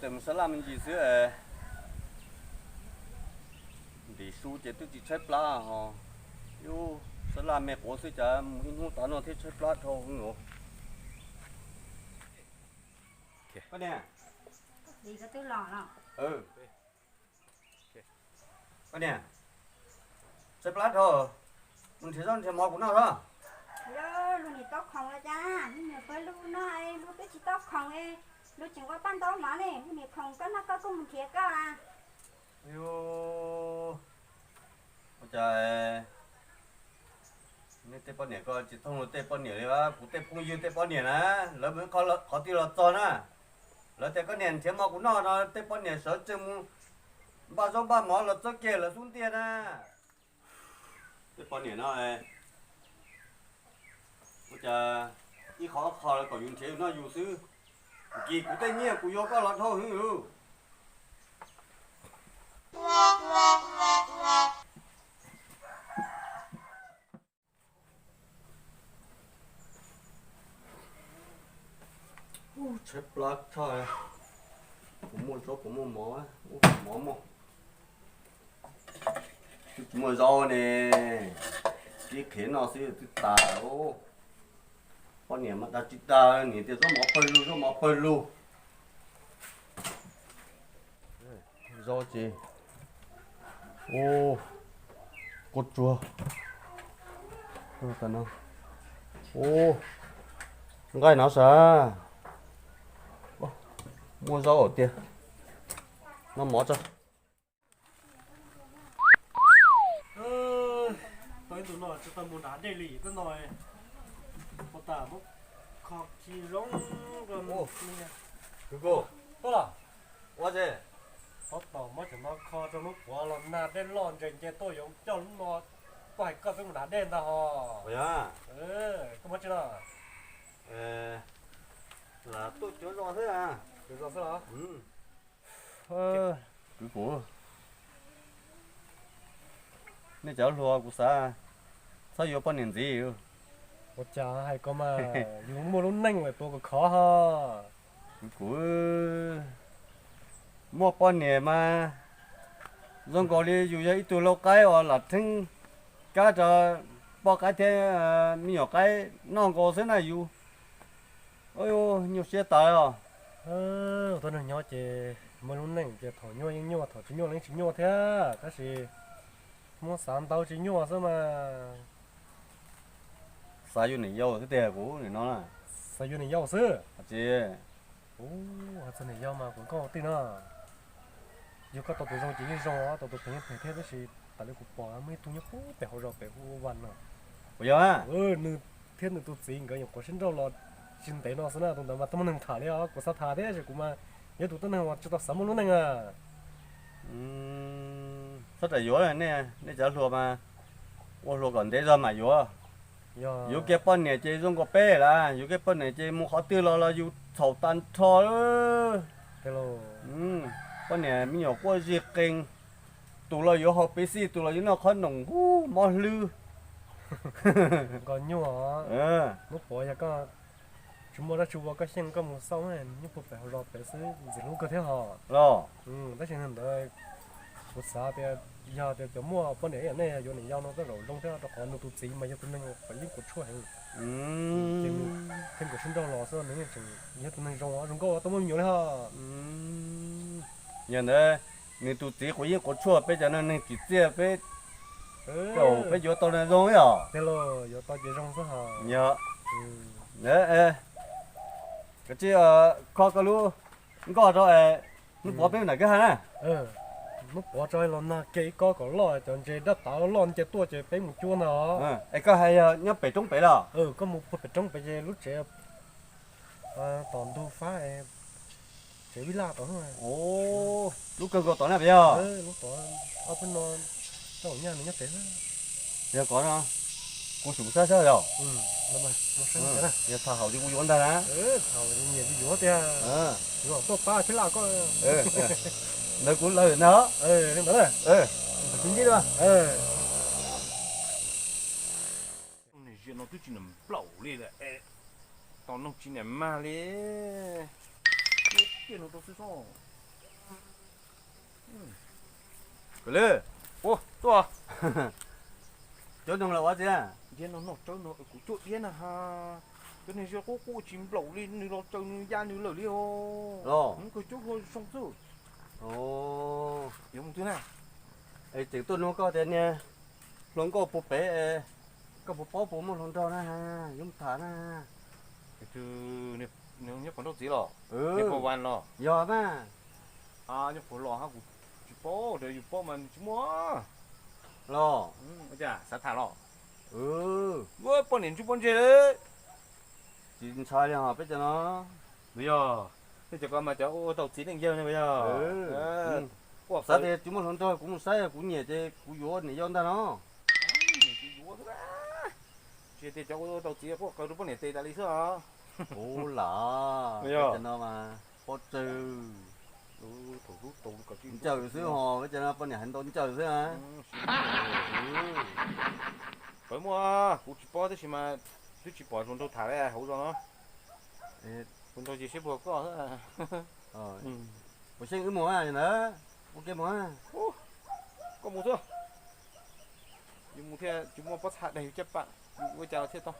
Tes mus sab laj me ntsis xwb, ntim su ces twb tsis tshaib plab ho. Ub, sab laj me quav xwb cas mus ib hnub tas no thiab tshaib plab dhau heev os. Koj niam, koj niam, tshaib plab dhau, mus nrhiav zaub nrhiav mov kuv noj os. Luag niam tau khoom los cas, luag niam pab luag noj, luag twb tsis tau khoom, luag tseem ua paj ntaub mov ne, luag niam khoom koj noj koj kuj mus nrhiav koj. Ua cas nej tej poj niam ko tsis thooj luag tej poj niam li, kuv tej phooj ywg tej poj niam na, lawv mus qhov twg los txog na, lawv tias koj niam nrhiav mov kuv noj no tej poj niam sawv tsees mus npaj zaub npaj mov los txog kiag lawv xub ntiag na. Tej poj niam no, ua cas ib qho ob qho kom yus nrhiav yus noj yus xwb, kis kuv tej nyiaj kuv yuav koj los dhau heev. Tshaib plab tshaj, puas muaj zaub puas muaj mov, mov muaj, twb tsis muaj zaub ne, tib qhiav noj xwb twb tas. Poj niam mas dag tsis dag, niam tias zaub mov pawg lug, zaub mov pawg lug. Zaub ces, ub, kuj tsuag. Ub, nqaij no sav, muaj zaub tiag, noj mov tso. Tau ib ntus no tsis tau mus nram dej li, twb no ua tas muab kho khi zoo. Kwv Kub, ua tsi? Tab tom muab cov no kho rau lub puav los nag dej loj ntseg nce tuaj yuav coj lub no tuaj hais koj peb mus nram dej ntag hos. Koj muab tsi no? Lam tuaj cuav zos xwb. Cuav zos xwb los? Kwv Kub, nej cov hluas kuv xav txhob yuav poj niam ntxiv. Ua cas hais ko mas, yus muaj lub neej lawm puas kom khov ho. Kwv Kub, muaj poj niam mas zoo nkaus li yus yog ib tug lau qaib uas lam theeb kab rau poj qaib thiab me nyuam qaib noj nkaus xwb na yus. Nyuaj siab tas os. Ua tib neeg nyob ces muaj lub neej ces thaum nyuaj yeej nyuaj, thaum tsis nyuaj los yeej tsis nyuaj thiab, tab sis muab xav ntau tsis nyuaj xwb mas. Xav yuav niam yau xwb tiag kuv nim no na. Xav yuav niam yau xwb. Tsis, hais txog niam yau mas kuv nkauj tij no, yog koj tau tus zoo ces yeej zoo, tau tus phem yeej phem thiab, tab sis tas li kuv pom muaj ib tug nyob puag pem hauv zos pem hu ua Vas no. Puas yog? Nws thiab nws tus txiv nkawd nyuam qhuav sib nrauj los tsis ntev no xwb na, tus ntawd mas tau muaj neeg tham li os, kuv xav tham thiab tab sis kuv mas yog tus tib neeg uas tsis tau xav muaj lub neej a. Txhob ram yuav, nej cov hluas mas ua hluas kom ntev zog mam yuav. Yuav kiag poj niam ces zoo nkaus peb lawm, yuav kiag poj niam ces mus qhov twg los los yus txhaum tag nrho. Poj niam me nyuam quaj zig qees, tus los yuav haus pes xij, tus los yuav noj qhob noom, mob hlwb. Nkos nyuaj, muab pov yog koj tsis muaj dab tsi ua koj xyeej koj mus xauj nyob puag pem hauv zos pem xwb ntxim hlub kawg thiab hos. Los, tab sis ntawd kuv xav tias yog tias cov muaj poj niam ib yam nej yuav niam yau no tej zaum zoo thiab, rau qhov nws tus txiv mas yog tus neeg uas quav yeeb quav tshuaj heev. Ces nws thiab nkawd sib nrauj los xwb nws yeej tseem yog tus neeg zoo, zoo nkauj tau muaj me nyuam li hos. Yog ntawd nws tus txiv quav yeeb quav tshuaj, peb cov neeg tsim txiaj peb, peb yuav tau zoo os. Yuav tau ces zoo xwb hos. Yog, koj tsis kho koj lub nkoj rau, hnub puav peb mus nram kwj ha na. Hnub puav tso los nag kiag ib kob kom loj, cov ntses dab tav loj nce tuaj ces peb mus cuab ntag. Es koj hais yog nyob pem roob pem los? Koj mus puag pem roob pem ces lub tsev tom ntug fab, tsev vij laj tod. Lub kawg nkaus tom na pem yog? Lub tod, ob peb no, toj nyaj nws nyob pem. Yog kov no, kuv xub sab sab yog? Yog tham haum ces kuv yuav ntag na. Nyiam yuav tiag, yuav tuaj pab phij laj koj. Ntawd kuv lawm ntag. Ntawd, ntawd ntsib li. Niam ziam no twb tsis nplaum li lawm, tos noog tsis niam mag li. Tiaj no rau xwb xwb. Kawg li. Ua, tuaj. Cov noog los ua txiv. Diab no noj tsawb no kuv cuaj diab na ha. Cov niag zia qub qub tsis nplaum li, nws los tsaws nws ya nws lawm li os. Los. Kawg cub hlua zoo xwb. Yuav mus twg na? Es tseem tuaj nug koj tias niag hluas nkauj puag pem, koj puas paub puas muaj hluas nraug na, yuav mus tham na. Nyob puag nraug txiv los? Nyob puag vas los? Yog mas. Nyob puag los hab kuv tsis paub, yus paub mas tsis muaj. Los. Xav tham los? Poj niam ntsuj poj ntseg. Tsis ntshai li hos peb cov no. Yog, nej cov ko mas cov ua tau txiv neej yawg ne yog. Xav tias tsis muaj hluas nraug kuv mus saib kuv nyiam ces kuv yuav niam yau ntag no. Tsis tias cov ua tau txiv quaj qw rau poj niam tes tas li xwb os. Ua lam, peb cov no mas pob tsawg. Ncaws xwb hos, peb cov no poj niam hais ntau ncaws xwb na. Pawg muaj, kuv tsis paub tab sis mas twb tsis pom hluas nraug tham li hauv zos no. Hluas nraug ces sib puag koj xwb. Puas xyeej wb mus na ntawd, ua ke mus na. Koj mus xwb. Yus mus thiaj tsis muaj pob txha daig yus caj pas, yus ua cas los thiaj tau.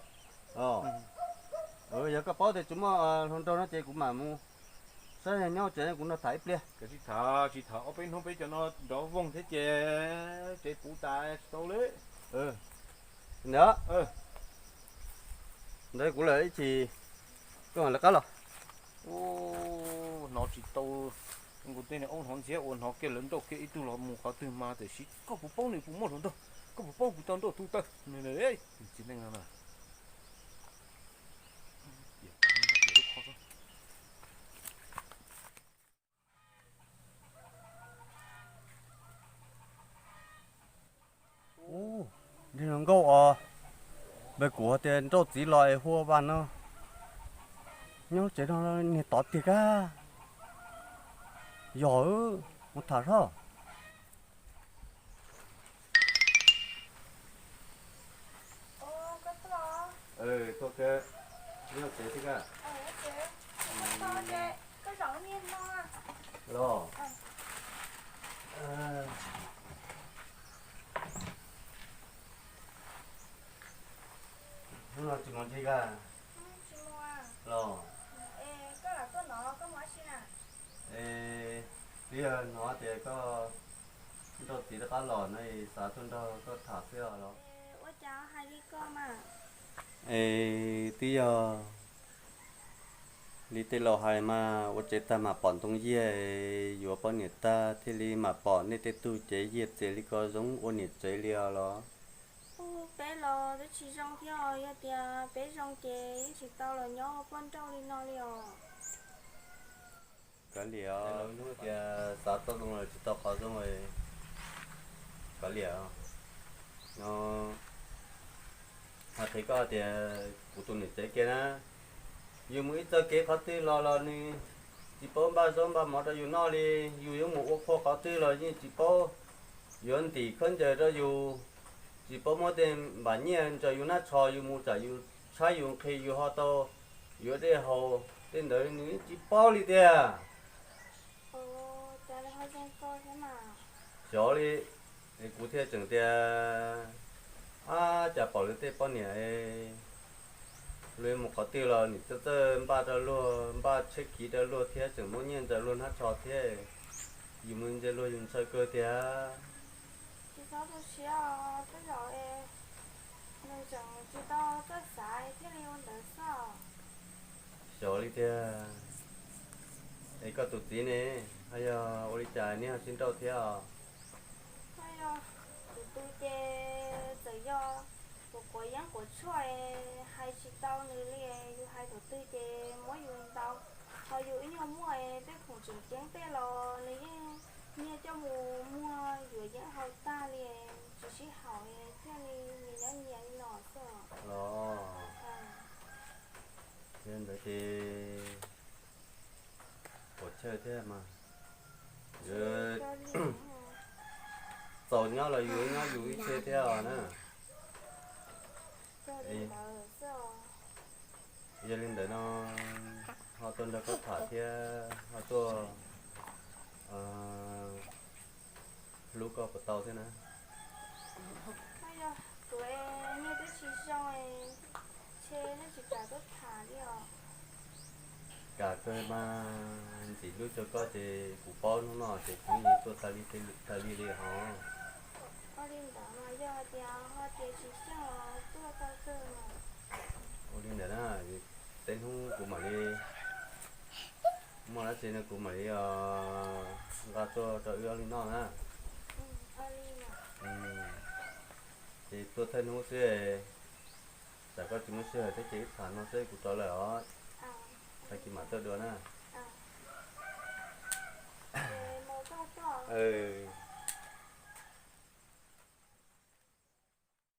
Yog koj paub tias tsis muaj hluas nraug no ces kuv mam mus saib nyob tsev kuv nrog tham ib pliag. Tsis tham, tsis tham, ob peb hnub peb cov no nrov voog thiab ces tsev puv tas tsis tau li. Ntawd, ntawd kuv lawm ib chim koj lawv qab los. Hnov tsis tau, nkaus tej niag aub hnov ntxhiab ua hnov kiag lawv nrauj kiag ib tug los mus qhov twg mas tiam sis koj puas paub nws puas muaj hluas nraug, koj puas paub kuv tau nrauj tus taw. Txiv neej no na. Ub, niag hluas nkauj os, npe kuv hais tias Nrauj Txiv los es hu ua Vas no, nyob tsev no niag tod tiag kag. Yog, mus tham soj. Los. Hnub no tsis mus ncig kag los? Es twb yog hnov tias koj Nrauj Txiv rov qab los no es xav tuaj nrog koj tham xwb os los? Es twb yog li tej laus hais mas ua tsev tag mam pom ntoo yiag, yuav poj niam tag thiaj li mam pom nej tej tug cev yiag txias li ko zoo ua niam tsev li os los? Ub, peb los twb tsis zoo thiab os, yog tias peb zoo ces yeej tsis tau los nyob ua poj nrauj li no li os. Kav liam, hnub tias xav tau zoo los tsis tau qhov zoo, kav liam no. Hais qhia koj tias kuv tus niam tsev kiag na, yus mus ib txoj kev qhov twg los los nws tsis paub npaj zaub npaj mov rau yus noj li. Yus yuav mus ua qhua qhov twg los yeej tsis paub, yuav ntim khaub ncaws rau yus, tsis paub muab tej npam nyiaj ntsaws yus hnab tsho, yus mus tsam yus tshaib yus nqhis yus ho tau yuav dej haus tej ntawd nws tsis paub li tiag. Xyov li, es kuv thiaj tseem tias, ab, cas pom luag tej poj niam, luag mus qhov twg los nim txawj txawj npaj rau luag, npaj tsheb kiv rau luag thiab tseem muab nyiaj ntsaws luag hnab tsho thiab. Yus mus ntsia luag yus ntshaw kawg tiag. Tsis txhob tu siab os, tej zaum nws tseem tsis tau txawj xav thiaj li ua ntawd xwb. Xyov li tiag. Es koj tus txiv ne, ho yog ua li cas nej ho sib nrauj thiab os? Ho yog tus tus ces txawm yog tus quav yeeb quav tshuaj es hais tsis tau nws li, yus hais thaum twg ces muab yus ntaus, ho yus ib nyuag muaj es tej khoom tseem ceeb tej los nws yeej nyiag coj mus muag yuav yeeb haus tag li, tsis sib haum thiaj li nyias nyob nyias li no xwb. Los, yog ntawd ces puas chawj thiab mas, yuav txaus nyob los yus nyob yus ib txhia thiab os na. Yog li ntawd no, ho tuaj nrog koj tham thiab ho tuaj hlub koj puas tau thiab na? Koj yog kuv, nyiaj twb tsis zoo, ntshe nej tsis kam tuaj tham li os. Kam kawg mas, ntxim hlub rau koj ces kuv paub hnub no ces kuv yeej tuaj tag li tag li li hos. Ua li ntawd mas yog hais tias ho tias tsis xyeej los tuaj tau kawg mas. Ua li ntawd na, tej hnub kuv mam li muaj dab tsi no kuv mam li nqa tuaj rau wb ob leeg noj na. Ces tuaj thawj hnub xwb, tsam koj tsis muaj sij hawm thiab ces wb tham no xwb kuv rov lawm os. Tag kis mam tuaj dua na.